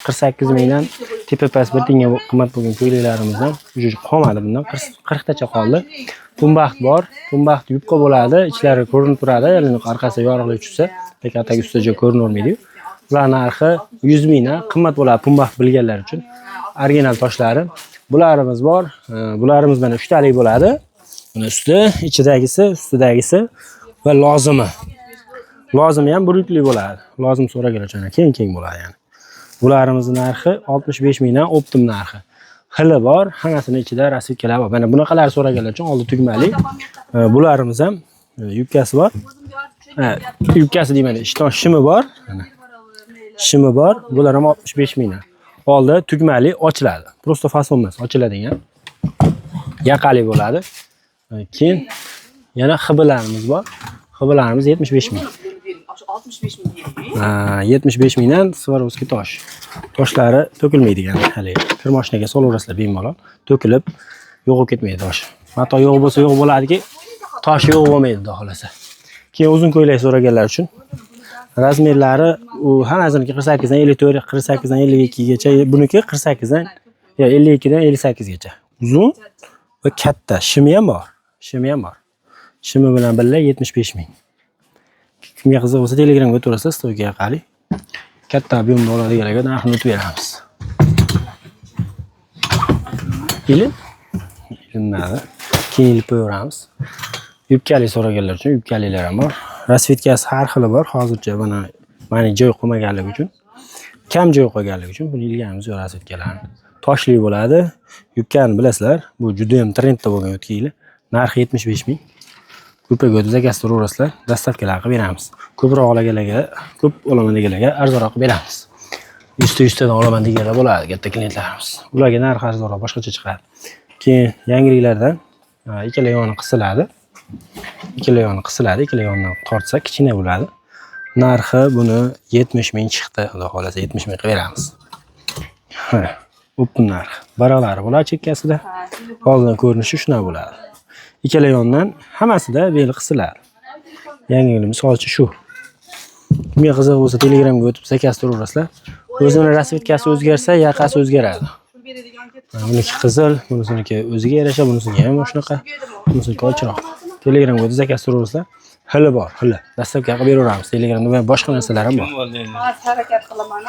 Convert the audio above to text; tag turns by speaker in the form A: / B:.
A: 48 mingdan tepa past bir tiyinga qimmat bo'lgan ko'ylaklarimizdan уже qolmadi bundan 40 tacha qoldi. Pumbaxt bor. Pumbaxt yubka bo'ladi, ichlari ko'rinib turadi, ya'ni orqasi yorug'lik tushsa, lekin atagi ustida joy ko'rinavermaydi. Bular narxi 100 mingdan qimmat bo'ladi pumbaxt bilganlar uchun. Original toshlari. Bularimiz bor. Bularimiz mana 3 talik bo'ladi. Buni usti, ichidagisi, ustidagisi va lozimi. Lozimi ham burukli bo'ladi. Lozim so'ragan uchun keng-keng bo'ladi ya'ni. Bularimizni narxi 65 mingdan оптом narxi. Xili bor, hammasini ichida расцветка lar bor. Mana bunaqalar so'raganlar uchun oldi tugmali. Bularimiz ham yubkasi bor. Ha, yubkasi deyman, ishton shimi bor. Mana. Shimi bor. Bular ham 65 mingdan. Oldi tugmali ochiladi. Просто fason emas, ochiladigan. Yaqali bo'ladi. Keyin yana xibilarimiz bor. Xibilarimiz 75 ming.
B: 65 ming.
A: Ha, 75 mingdan Swarovski tosh. Toshlari to'kilmaydigan haligi. Kir moshinaga solaverasizlar bemalol. To'kilib yo'qolib ketmaydi tosh. Mato yo'q bo'lsa yo'q bo'ladiki, tosh yo'q bo'lmaydi xudo xolasa. Keyin uzun ko'ylak so'raganlar uchun размер lari u hammasiniki 48 dan 54, 48 dan 52 gacha, buniki 48 dan yo 52 dan 58 gacha. Uzun va katta, shimi ham bor. Shimi ham bor. Shimi bilan birga 75 ming. Kimga qiziq bo'lsa, Telegramga o'tirasiz, стойка yaqali. Katta объем da oladiganlarga narxini o'tib beramiz. Ilin? Ilinmadi. Keyin ilib qo'yaveramiz. Yubkali so'raganlar uchun yubkalilar ham bor. Расцветка si har xili bor. Hozircha mana mani joy qo'ymaganligi uchun, kam joy qo'yganligi uchun buni ilganimiz yo'q расцветка larni. Toshli bo'ladi. Yubkani bilasizlar, bu juda ham trendda bo'lgan o'tgan yili. Narxi 75 ming. Gruppaga o'tib заказ turaverasizlar, доставка lar qilib beramiz. Ko'proq olganlarga, ko'p olaman deganlarga arzonroq qilib beramiz. 100 ta 100 tadan olaman deganlar bo'ladi, katta klientlarimiz. Ularga narx arzonroq, boshqacha chiqadi. Keyin yangiliklardan ikkala yoni qisiladi. Ikkala yoni qisiladi, ikkala yonidan tortsa kichkina bo'ladi. Narxi buni 70 ming chiqdi, xudo xolasa 70 ming qilib beramiz. Ha, оптом narxi. Varaqlari bo'ladi chekkasida. Oldindan ko'rinishi shunaqa bo'ladi. Ikkala yondan hammasida beli qisiladi. Yangiligimiz hozircha shu. Kimga qiziq bo'lsa, Telegramga o'tib заказ turaverasizlar. O'zini расцветка si o'zgarsa, yaqasi o'zgaradi. Mana buniki qizil, bunisiniki o'ziga yarasha, bunisiki ham shunaqa. Bunisiki ochiqroq. Telegramga o'tib заказ turaverasizlar. Xili bor, xili. Доставка qilib beraveramiz. Telegramda va boshqa narsalar ham bor.
B: Harakat qilaman.